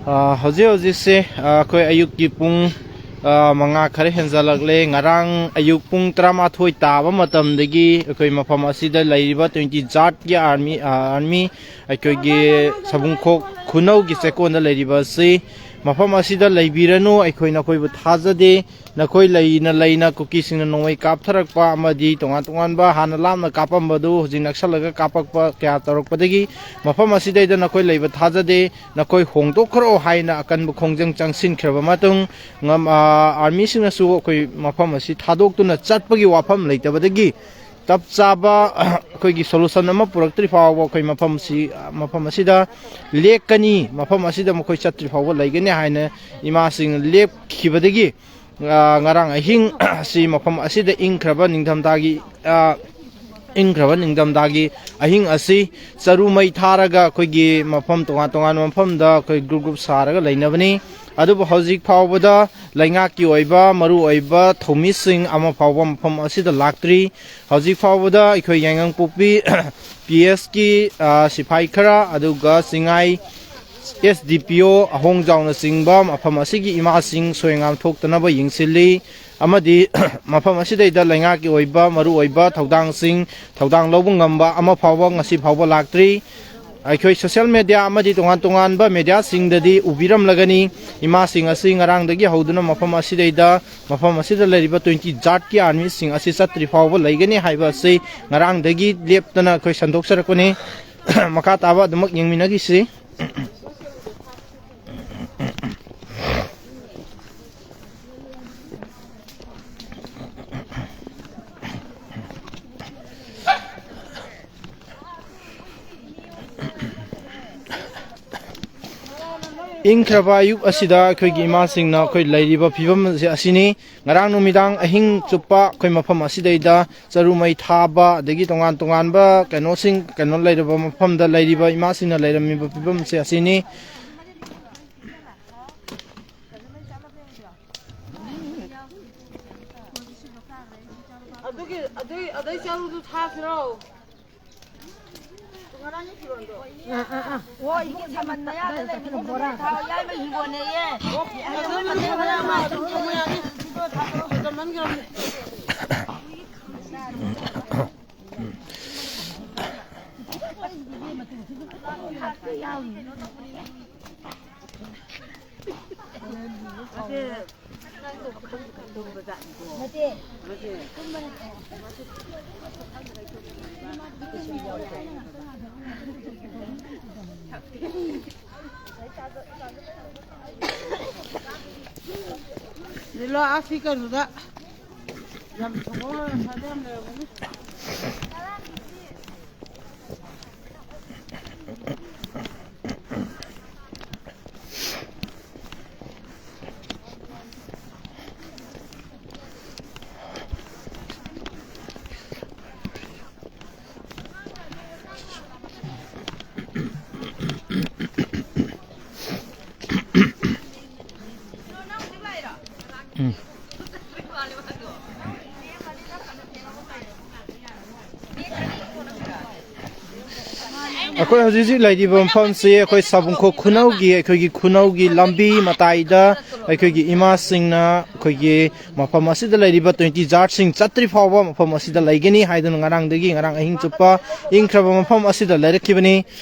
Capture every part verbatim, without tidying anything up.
ꯑ, ꯍꯧꯖꯤꯛ ꯍꯧꯖꯤꯛꯁꯦ, ꯑ, ꯑꯩꯈꯣꯏ ꯑꯌꯨꯛꯀꯤ ꯄꯨꯡ, ꯑ, ꯃꯉꯥ ꯈꯔ ꯍꯦꯟꯖꯜꯂꯛꯂꯦ꯫ ꯉꯔꯥꯡ ꯑꯌꯨꯛ ꯄꯨꯡ ꯇꯔꯥꯃꯥꯊꯣꯏ ꯇꯥꯕ ꯃꯇꯝꯗꯒꯤ ꯑꯩꯈꯣꯏ ꯃꯐꯝ ꯑꯁꯤꯗ ꯂꯩꯔꯤꯕ ꯇ꯭ꯋꯦꯟꯇꯤ ꯖꯥꯠꯀꯤ ꯑꯥꯔꯃꯤ, ꯑ, ꯑꯥꯔꯃꯤ, ꯑꯩꯈꯣꯏꯒꯤ ꯁꯕꯨꯡꯈꯣꯛ ꯈꯨꯅꯧꯒꯤ ꯆꯦꯛꯀꯣꯟꯗ ꯂꯩꯔꯤꯕ ꯑꯁꯤ, ꯃꯐꯝ ꯑꯁꯤꯗ ꯂꯩꯕꯤꯔꯅꯨ, ꯑꯩꯈꯣꯏ ꯅꯈꯣꯏꯕꯨ ꯊꯥꯖꯗꯦ, ꯅꯈꯣꯏ ꯂꯩꯅ ꯂꯩꯅ ꯀꯨꯀꯤꯁꯤꯡꯅ ꯅꯣꯡꯃꯩ ꯀꯥꯞꯊꯔꯛꯄ ꯑꯃꯗꯤ ꯇꯣꯉꯥꯟ ꯇꯣꯉꯥꯟꯕ ꯍꯥꯟꯅ ꯂꯥꯞꯅ ꯀꯥꯞꯄꯝꯕꯗꯨ ꯍꯧꯖꯤꯛ ꯅꯛꯁꯜꯂꯒ ꯀꯥꯞꯄꯛꯄ ꯀꯌꯥ ꯇꯧꯔꯛꯄꯗꯒꯤ ꯃꯐꯝ ꯑꯁꯤꯗꯩꯗ ꯅꯈꯣꯏ ꯂꯩꯕ ꯊꯥꯖꯗꯦ, ꯅꯈꯣꯏ ꯍꯣꯡꯗꯣꯛꯈ꯭ꯔꯣ ꯍꯥꯏꯅ ꯑꯀꯟꯕ ꯈꯣꯡꯖꯪ ꯆꯪꯁꯤꯟꯈ꯭ꯔꯕ ꯃꯇꯨꯡ, ꯉꯝ-, ꯑꯥ, ꯑꯥꯔꯃꯤꯁꯤꯡꯅꯁꯨ ꯑꯩꯈꯣꯏ ꯃꯐꯝ ꯑꯁꯤ ꯊꯥꯗꯣꯛꯇꯨꯅ ꯆꯠꯄꯒꯤ ꯋꯥꯐꯝ ꯂꯩꯇꯕꯗꯒꯤ ꯆꯞ ꯆꯥꯕ ꯑꯩꯈꯣꯏꯒꯤ ꯁꯣꯂꯨꯁꯟ ꯑꯃ ꯄꯨꯔꯛꯇ꯭ꯔꯤ ꯐꯥꯎꯕ ꯑꯩꯈꯣꯏ ꯃꯐꯝꯁꯤ, ꯃꯐꯝ ꯑꯁꯤꯗ ꯂꯦꯛꯀꯅꯤ, ꯃꯐꯝ ꯑꯁꯤꯗ ꯃꯈꯣꯏ ꯆꯠꯇ꯭ꯔꯤ ꯐꯥꯎꯕ ꯂꯩꯒꯅꯤ ꯍꯥꯏꯅ ꯏꯃꯥꯁꯤꯡꯅ ꯂꯦꯞꯈꯤꯕꯗꯒꯤ, ꯑ, ꯉꯔꯥꯡ ꯑꯍꯤꯡ ꯑꯁꯤ ꯃꯐꯝ ꯑꯁꯤꯗ ꯏꯪꯈ꯭ꯔꯕ ꯅꯤꯡꯊꯝꯊꯥꯒꯤ, ꯑ, ꯏꯪꯈ꯭ꯔꯕ ꯅꯤꯡꯊꯝꯊꯥꯒꯤ ꯑꯍꯤꯡ ꯑꯁꯤ ꯆꯔꯨ ꯃꯩ ꯊꯥꯔꯒ ꯑꯩꯈꯣꯏꯒꯤ ꯃꯐꯝ ꯇꯣꯉꯥꯟ ꯇꯣꯉꯥꯟꯕ ꯃꯐꯝꯗ ꯑꯩꯈꯣꯏ ꯒ꯭ꯔꯨꯞ ꯒ꯭ꯔꯨꯞ ꯁꯥꯔꯒ ꯂꯩꯅꯕꯅꯤ꯫ ꯑꯗꯨꯕꯨ ꯍꯧꯖꯤꯛ ꯐꯥꯎꯕꯗ ꯂꯩꯉꯥꯛꯀꯤ ꯑꯣꯏꯕ ꯃꯔꯨ ꯑꯣꯏꯕ ꯊꯧꯃꯤꯁꯤꯡ ꯑꯃ ꯐꯥꯎꯕ ꯃꯐꯝ ꯑꯁꯤꯗ ꯂꯥꯛꯇ꯭ꯔꯤ꯫ ꯍꯧꯖꯤꯛ ꯐꯥꯎꯕꯗ ꯑꯩꯈꯣꯏ ꯌꯥꯏꯉꯪꯄꯣꯛꯄꯤ ꯄꯤ ꯑꯦꯁꯀꯤ, ꯑ, ꯁꯤꯐꯥꯏ ꯈꯔ, ꯑꯗꯨꯒ ꯆꯤꯡꯉꯥꯏ ꯑꯦꯁ ꯗꯤ ꯄꯤ ꯑꯣ ꯑꯍꯣꯡꯖꯥꯎꯅꯆꯤꯡꯕ ꯃꯐꯝ ꯑꯁꯤꯒꯤ ꯏꯃꯥꯁꯤꯡ ꯁꯣꯏꯉꯥꯝ ꯊꯣꯛꯇꯅꯕ ꯌꯦꯡꯁꯤꯜꯂꯤ꯫ ꯑꯃꯗꯤ ꯃꯐꯝ ꯑꯁꯤꯗꯩꯗ ꯂꯩꯉꯥꯛꯀꯤ ꯑꯣꯏꯕ ꯃꯔꯨꯑꯣꯏꯕ ꯊꯧꯗꯥꯡꯁꯤꯡ, ꯊꯧꯗꯥꯡ ꯂꯧꯕ ꯉꯝꯕ ꯑꯃ ꯐꯥꯎꯕ ꯉꯁꯤ ꯐꯥꯎꯕ ꯂꯥꯛꯇ꯭ꯔꯤ꯫ ꯑꯩꯈꯣꯏ ꯁꯣꯁꯤꯌꯦꯜ ꯃꯦꯗꯤꯌꯥ ꯑꯃꯗꯤ ꯇꯣꯉꯥꯟ ꯇꯣꯉꯥꯟꯕ ꯃꯦꯗꯤꯌꯥꯁꯤꯡꯗꯗꯤ ꯎꯕꯤꯔꯝꯂꯒꯅꯤ, ꯏꯃꯥꯁꯤꯡ ꯑꯁꯤ ꯉꯔꯥꯡꯗꯒꯤ ꯍꯧꯗꯨꯅ ꯃꯐꯝ ꯑꯁꯤꯗꯩꯗ, ꯃꯐꯝ ꯑꯁꯤꯗ ꯂꯩꯔꯤꯕ ꯇ꯭ꯋꯦꯟꯇꯤ ꯖꯥꯠꯀꯤ ꯑꯥꯔꯃꯤꯁꯤꯡ ꯑꯁꯤ ꯆꯠꯇ꯭ꯔꯤ ꯐꯥꯎꯕ ꯂꯩꯒꯅꯤ ꯍꯥꯏꯕ ꯑꯁꯤ ꯉꯔꯥꯡꯗꯒꯤ ꯂꯦꯞꯇꯅ ꯑꯩꯈꯣꯏ ꯁꯟꯗꯣꯛꯆꯔꯛꯄꯅꯤ꯫ ꯃꯈꯥ ꯇꯥꯕ ꯑꯗꯨꯃꯛ ꯌꯦꯡꯃꯤꯟꯅꯈꯤꯁꯤ꯫ ꯏꯪꯈ꯭ꯔꯕ ꯑꯌꯨꯛ ꯑꯁꯤꯗ ꯑꯩꯈꯣꯏꯒꯤ ꯏꯃꯥꯁꯤꯡꯅ ꯑꯩꯈꯣꯏ ꯂꯩꯔꯤꯕ ꯐꯤꯕꯝ ꯑꯁꯤ ꯑꯁꯤꯅꯤ꯫ ꯉꯔꯥꯡ ꯅꯨꯃꯤꯗꯥꯡ ꯑꯍꯤꯡ ꯆꯨꯞꯄ ꯑꯩꯈꯣꯏ ꯃꯐꯝ ꯑꯁꯤꯗꯩꯗ ꯆꯔꯨ ꯃꯩ ꯊꯥꯕ, ꯑꯗꯒꯤ ꯇꯣꯉꯥꯟ ꯇꯣꯉꯥꯟꯕ ꯀꯩꯅꯣꯁꯤꯡ, ꯀꯩꯅꯣ ꯂꯩꯔꯕ ꯃꯐꯝꯗ ꯂꯩꯔꯤꯕ ꯏꯃꯥꯁꯤꯡꯅ ꯂꯩꯔꯝꯃꯤꯕ ꯐꯤꯕꯝꯁꯦ ꯑꯁꯤꯅꯤ꯫ ꯑꯗꯨꯒꯤ, ꯑꯗꯨꯏ, ꯑꯗꯩ ꯆꯔꯨꯗꯨ ꯊꯥꯈꯤꯔꯣ? ꯑꯥ, ꯑꯥ, ꯑꯥ꯫ ꯑꯣ, ꯏꯕꯨꯡ ꯁꯥꯃꯟ ꯃꯌꯥꯗ ꯂꯩꯕꯅꯤ꯫ ꯕꯣꯔꯥ꯫ ꯊꯥꯎ ꯌꯥꯏꯕ ꯍꯤꯡꯒꯣꯜꯅꯦꯌꯦ꯫ ꯂꯤꯂꯥ ꯑꯁꯤ ꯀꯩꯅꯣꯗ ꯌꯥꯝ ꯊꯣꯡꯍꯧꯔꯣꯏ, ꯉꯁꯥꯏꯗ ꯌꯥꯝ ꯂꯩꯔꯝꯒꯅꯤ꯫ ꯑꯩꯈꯣꯏ ꯍꯧꯖꯤꯛ ꯍꯧꯖꯤꯛ ꯂꯩꯔꯤꯕ ꯃꯐꯝꯁꯤ ꯑꯩꯈꯣꯏ ꯁꯥꯕꯨꯡꯈꯣꯛ ꯈꯨꯅꯧꯒꯤ, ꯑꯩꯈꯣꯏꯒꯤ ꯈꯨꯅꯧꯒꯤ ꯂꯝꯕꯤ ꯃꯇꯥꯏꯗ ꯑꯩꯈꯣꯏꯒꯤ ꯏꯃꯥꯁꯤꯡꯅ ꯑꯩꯈꯣꯏꯒꯤ ꯃꯐꯝ ꯑꯁꯤꯗ ꯂꯩꯔꯤꯕ ꯇ꯭ꯋꯦꯟꯇꯤ ꯖꯥꯔꯠꯁꯤꯡ ꯆꯠꯇ꯭ꯔꯤ ꯐꯥꯎꯕ ꯃꯐꯝ ꯑꯁꯤꯗ ꯂꯩꯒꯅꯤ ꯍꯥꯏꯗꯨꯅ ꯉꯔꯥꯡꯗꯒꯤ ꯉꯔꯥꯡ ꯑꯍꯤꯡ ꯆꯨꯞꯄ ꯏꯪꯈ꯭ꯔꯕ ꯃꯐꯝ ꯑꯁꯤꯗ ꯂꯩꯔꯛꯈꯤꯕꯅꯤ꯫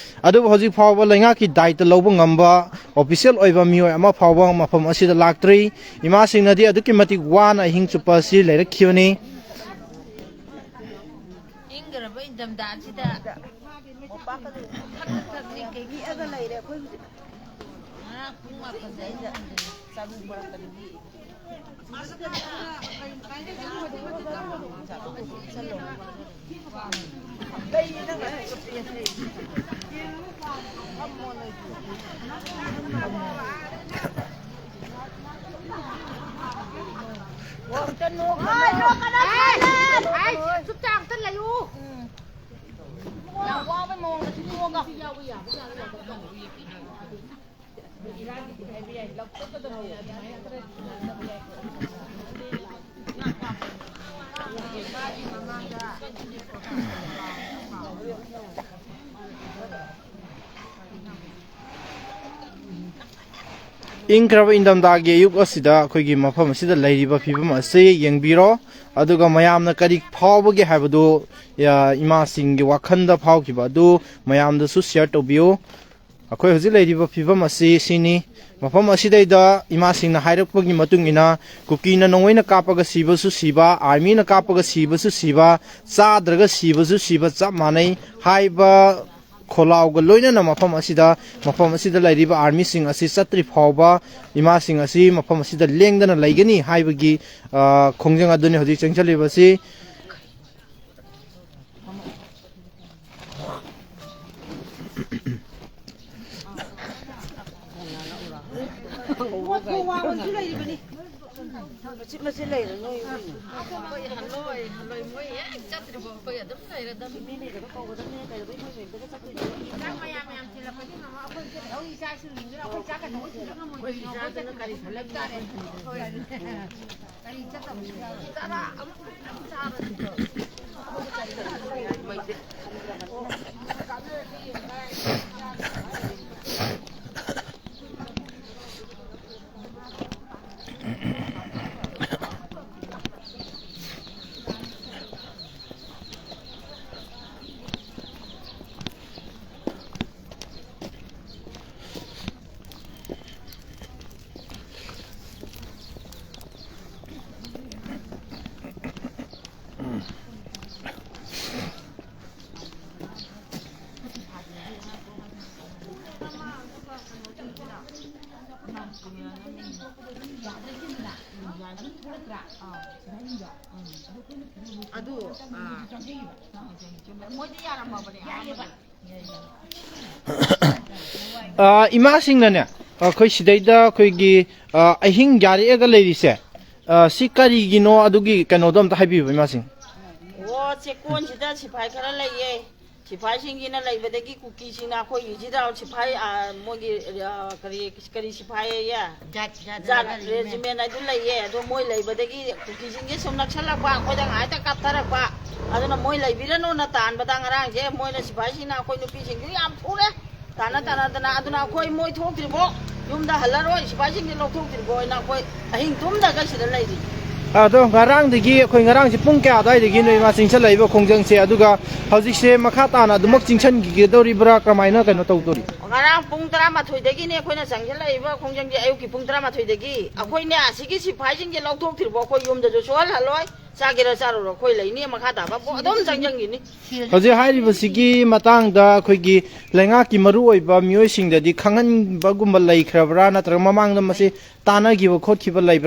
ꯑꯗꯨꯕꯨ ꯍꯧꯖꯤꯛ ꯐꯥꯎꯕ ꯂꯩꯉꯥꯛꯀꯤ ꯗꯥꯏꯇ ꯂꯧꯕ ꯉꯝꯕ ꯑꯣꯐꯤꯁꯤꯌꯦꯜ ꯑꯣꯏꯕ ꯃꯤꯑꯣꯏ ꯑꯃ ꯐꯥꯎꯕ ꯃꯐꯝ ꯑꯁꯤꯗ ꯂꯥꯛꯇ꯭ꯔꯤ꯫ ꯏꯃꯥꯁꯤꯡꯅꯗꯤ ꯑꯗꯨꯛꯀꯤ ꯃꯇꯤꯛ ꯋꯥꯅ ꯑꯍꯤꯡ ꯆꯨꯞꯄ ꯑꯁꯤ ꯂꯩꯔꯛꯈꯤꯕꯅꯤ꯫ ꯏꯪꯈ꯭ꯔꯕ ꯏꯪꯊꯝꯊꯥꯁꯤꯗ ꯃꯣꯝꯄꯥꯛꯀꯗꯣ ꯊꯛ ꯊꯛ ꯊꯛ ꯅꯤꯛ ꯀꯩ ꯅꯤꯛꯑꯒ ꯂꯩꯔꯦ ꯑꯩꯈꯣꯏ ꯍꯧꯖꯤꯛ꯫ ꯉꯔꯥꯡ ꯄꯨꯡ ꯃꯥꯄꯟꯗ ꯑꯩꯅ ꯆꯥꯔꯨ ꯄꯨꯔꯛꯄꯅꯤ꯫ ꯆꯨꯞ ꯆꯥ ꯑꯝꯇ ꯂꯩꯌꯨ꯫ ꯌꯥꯝ ꯋꯥꯕꯩ ꯃꯑꯣꯡꯗ ꯁꯤ ꯇꯣꯛꯑꯒ꯫ ꯏꯪꯈ꯭ꯔꯕ ꯏꯪꯊꯝꯊꯥꯒꯤ ꯑꯌꯨꯛ ꯑꯁꯤꯗ ꯑꯩꯈꯣꯏꯒꯤ ꯃꯐꯝ ꯑꯁꯤꯗ ꯂꯩꯔꯤꯕ ꯐꯤꯕꯝ ꯑꯁꯤ ꯌꯦꯡꯕꯤꯔꯣ, ꯑꯗꯨꯒ ꯃꯌꯥꯝꯅ ꯀꯔꯤ ꯐꯥꯎꯕꯒꯦ ꯍꯥꯏꯕꯗꯨ, ꯑ, ꯏꯃꯥꯁꯤꯡꯒꯤ ꯋꯥꯈꯜꯗ ꯐꯥꯎꯈꯤꯕ ꯑꯗꯨ ꯃꯌꯥꯝꯗꯁꯨ share ꯇꯧꯕꯤꯌꯨ꯫ ꯑꯩꯈꯣꯏ ꯍꯧꯖꯤꯛ ꯂꯩꯔꯤꯕ ꯐꯤꯕꯝ ꯑꯁꯤ ꯁꯤꯅꯤ꯫ ꯃꯐꯝ ꯑꯁꯤꯗꯩꯗ ꯏꯃꯥꯁꯤꯡꯅ ꯍꯥꯏꯔꯛꯄꯒꯤ ꯃꯇꯨꯡ ꯏꯟꯅ, ꯀꯨꯀꯤꯅ ꯅꯣꯡꯃꯩꯅ ꯀꯥꯞꯄꯒ ꯁꯤꯕꯁꯨ ꯁꯤꯕ, armyꯅ ꯀꯥꯞꯄꯒ ꯁꯤꯕꯁꯨ ꯁꯤꯕ, ꯆꯥꯗ꯭ꯔꯒ ꯁꯤꯕꯁꯨ ꯁꯤꯕ ꯆꯞ ꯃꯥꯟꯅꯩ ꯍꯥꯏꯕ ꯈꯣꯜꯂꯥꯎꯒ ꯂꯣꯏꯅꯅ ꯃꯐꯝ ꯑꯁꯤꯗ, ꯃꯐꯝ ꯑꯁꯤꯗ ꯂꯩꯔꯤꯕ armyꯁꯤꯡ ꯑꯁꯤ ꯆꯠꯇ꯭ꯔꯤ ꯐꯥꯎꯕ ꯏꯃꯥꯁꯤꯡ ꯑꯁꯤ ꯃꯐꯝ ꯑꯁꯤꯗ ꯂꯦꯡꯗꯅ ꯂꯩꯒꯅꯤ ꯍꯥꯏꯕꯒꯤ, ꯑ, ꯈꯣꯡꯖꯪ ꯑꯗꯨꯅꯤ ꯍꯧꯖꯤꯛ ꯆꯪꯁꯤꯜꯂꯤꯕꯁꯤ꯫ ꯃꯆꯤꯠ ꯃꯆꯤꯠ ꯂꯩꯔꯦ ꯅꯣꯏ ꯏꯕꯨꯡꯉꯣ꯫ ꯑꯩꯈꯣꯏ ꯍꯜꯂꯣꯏ, ꯍꯜꯂꯣꯏ, ꯃꯣꯏ ꯍꯦꯛ ꯆꯠꯇ꯭ꯔꯤꯕꯧ ꯑꯩꯈꯣꯏ ꯑꯗꯨꯝ ꯂꯩꯔꯗꯝꯅꯤ꯫ ꯃꯤ ꯂꯩꯔꯒ ꯀꯧꯒꯗꯕꯅꯦ, ꯀꯩꯗꯧꯕꯩ ꯃꯣꯏ ꯃꯌꯨꯝꯗꯒ ꯆꯠꯇꯣꯏꯅꯣ? ꯆꯥꯛ ꯃꯌꯥꯝ ꯃꯌꯥꯝ ꯊꯤꯜꯂꯛꯄꯗꯤ ꯉꯝꯃꯣꯏ꯫ ꯑꯩꯈꯣꯏ ꯆꯠ-, ꯍꯧꯖꯤꯛ ꯏꯆꯥ ꯏꯁꯨꯁꯤꯡꯁꯤꯅ ꯑꯩꯈꯣꯏ ꯆꯥꯛꯀ ꯊꯑꯣꯏ ꯊꯤꯜꯂ ꯉꯝꯃꯣꯏꯗꯣꯏꯅꯣ? ꯑꯩꯈꯣꯏ ꯆꯠꯇꯅ ꯀꯔꯤ ꯐꯜꯂꯛ ꯇꯥꯔꯦ? ꯍꯣꯏ꯫ ꯀꯔꯤ ꯆꯠꯇꯕꯁꯨ ꯌꯥꯎꯔꯣꯏ꯫ ꯆꯔꯥ ꯑꯃ ꯑꯗꯨ, ꯑꯥ, ꯃꯣꯏꯗꯤ ꯌꯥꯔꯝꯃꯕꯅꯦ꯫ ꯑꯥ, ꯏꯃꯥꯁꯤꯡꯅꯅꯦ, ꯑꯩꯈꯣꯏ ꯁꯤꯗꯩꯗ ꯑꯩꯈꯣꯏꯒꯤ, ꯑꯥ, ꯑꯍꯤꯡ ꯌꯥꯔꯦꯛꯑꯒ ꯂꯩꯔꯤꯁꯦ, ꯑꯥ, ꯁꯤ ꯀꯔꯤꯒꯤꯅꯣ? ꯑꯗꯨꯒꯤ ꯀꯩꯅꯣꯗꯣ ꯑꯝꯇ ꯍꯥꯏꯕꯤꯌꯨꯕ, ꯏꯃꯥꯁꯤꯡ꯫ ꯑꯣ, ꯆꯦꯛꯀꯣꯟꯁꯤꯗ ꯁꯤꯐꯥꯏ ꯈꯔ ꯂꯩꯌꯦ꯫ ꯁꯤꯐꯥꯏꯁꯤꯡꯒꯤꯅ ꯂꯩꯕꯗꯒꯤ ꯀꯨꯀꯤꯁꯤꯡꯅ ꯑꯩꯈꯣꯏꯒꯤꯁꯤꯗ ꯁꯤꯐꯥꯏ, ꯑꯥ, ꯃꯣꯏꯒꯤ, ꯑꯥ, ꯀꯔꯤ, ꯀꯔꯤ ꯁꯤꯐꯥꯏ ꯑꯌꯦ? ꯖꯥꯠ, ꯖꯥꯠ, ꯖꯥꯠ ꯖꯥꯠ ꯔꯦꯖꯤꯃꯦꯟ꯫ ꯔꯦꯖꯤꯃꯦꯟ ꯍꯥꯏꯗꯨ ꯂꯩꯌꯦ꯫ ꯑꯗꯣ ꯃꯣꯏ ꯂꯩꯕꯗꯒꯤ ꯀꯨꯀꯤꯁꯤꯡꯁꯦ ꯁꯨꯝ ꯅꯛꯁꯜꯂꯛꯄ, ꯑꯩꯈꯣꯏꯗ ꯉꯥꯏꯍꯥꯛꯇ ꯀꯥꯞꯊꯔꯛꯄ꯫ ꯑꯗꯨꯅ ꯃꯣꯏ ꯂꯩꯕꯤꯔꯅꯨꯅ ꯇꯥꯟꯕꯗ ꯉꯔꯥꯡꯁꯦ ꯃꯣꯏꯅ ꯁꯤꯐꯥꯏꯁꯤꯡꯅ ꯑꯩꯈꯣꯏ ꯅꯨꯄꯤꯁꯤꯡꯁꯨ ꯌꯥꯝ ꯐꯨꯔꯦ, ꯇꯥꯟꯅ ꯇꯥꯟꯅꯗꯅ꯫ ꯑꯗꯨꯅ ꯑꯩꯈꯣꯏ ꯃꯣꯏ ꯊꯣꯛꯇ꯭ꯔꯤꯕꯣ ꯌꯨꯝꯗ ꯍꯜꯂꯔꯣꯏ, ꯁꯤꯐꯥꯏꯁꯤꯡꯁꯦ ꯂꯧꯊꯣꯛꯇ꯭ꯔꯤꯕꯣ ꯍꯥꯏꯅ ꯑꯩꯈꯣꯏ ꯑꯍꯤꯡ ꯇꯨꯝꯗꯒ ꯁꯤꯗ ꯂꯩꯔꯤ꯫ ꯑꯗꯣ ꯉꯔꯥꯡꯗꯒꯤ ꯑꯩꯈꯣꯏ, ꯉꯔꯥꯡꯁꯦ ꯄꯨꯡ ꯀꯌꯥ ꯑꯗꯨꯋꯥꯏꯗꯒꯤꯅꯣ ꯏꯃꯥ ꯆꯤꯡꯁꯤꯜꯂꯛꯏꯕ ꯈꯣꯡꯖꯪꯁꯦ? ꯑꯗꯨꯒ ꯍꯧꯖꯤꯛꯁꯦ ꯃꯈꯥ ꯇꯥꯅ ꯑꯗꯨꯃꯛ ꯆꯤꯡꯁꯤꯟꯈꯤꯒꯗꯧꯔꯤꯕ꯭ꯔꯥ, ꯀꯃꯥꯏꯅ ꯀꯩꯅꯣ ꯇꯧꯗꯣꯔꯤ? ꯉꯔꯥꯡ ꯄꯨꯡ ꯇꯔꯥꯃꯥꯊꯣꯏꯗꯒꯤꯅꯦ ꯑꯩꯈꯣꯏꯅ ꯆꯪꯁꯤꯜꯂꯛꯏꯕ ꯈꯣꯡꯖꯪꯁꯦ, ꯑꯌꯨꯛꯀꯤ ꯄꯨꯡ ꯇꯔꯥꯃꯥꯊꯣꯏꯗꯒꯤ꯫ ꯑꯩꯈꯣꯏꯅꯦ ꯑꯁꯤꯒꯤ ꯁꯤꯐꯥꯏꯁꯤꯡꯁꯦ ꯂꯧꯊꯣꯛꯇ꯭ꯔꯤꯕꯣ ꯑꯩꯈꯣꯏ ꯌꯨꯝꯗꯁꯨ ꯁꯨꯍꯜꯍꯜꯂꯣꯏ꯫ ꯆꯥꯒꯦꯔꯥ ꯆꯥꯔꯨꯔꯣ, ꯑꯩꯈꯣꯏ ꯂꯩꯅꯤ, ꯃꯈꯥ ꯇꯥꯕ ꯄꯣ-, ꯑꯗꯨꯝ ꯆꯪꯁꯤꯟꯈꯤꯅꯤ꯫ ꯍꯧꯖꯤꯛ ꯍꯥꯏꯔꯤꯕꯁꯤꯒꯤ ꯃꯇꯥꯡꯗ ꯑꯩꯈꯣꯏꯒꯤ ꯂꯩꯉꯥꯛꯀꯤ ꯃꯔꯨꯑꯣꯏꯕ ꯃꯤꯑꯣꯏꯁꯤꯡꯗꯗꯤ ꯈꯪꯍꯟꯕꯒꯨꯝꯕ ꯂꯩꯈ꯭ꯔꯕ꯭ꯔꯥ, ꯅꯠꯇ꯭ꯔꯒ ꯃꯃꯥꯡꯗ ꯃꯁꯤ ꯇꯥꯟꯅꯈꯤꯕ ꯈꯣꯠꯈꯤꯕ ꯂꯩꯕ꯭ꯔꯥ?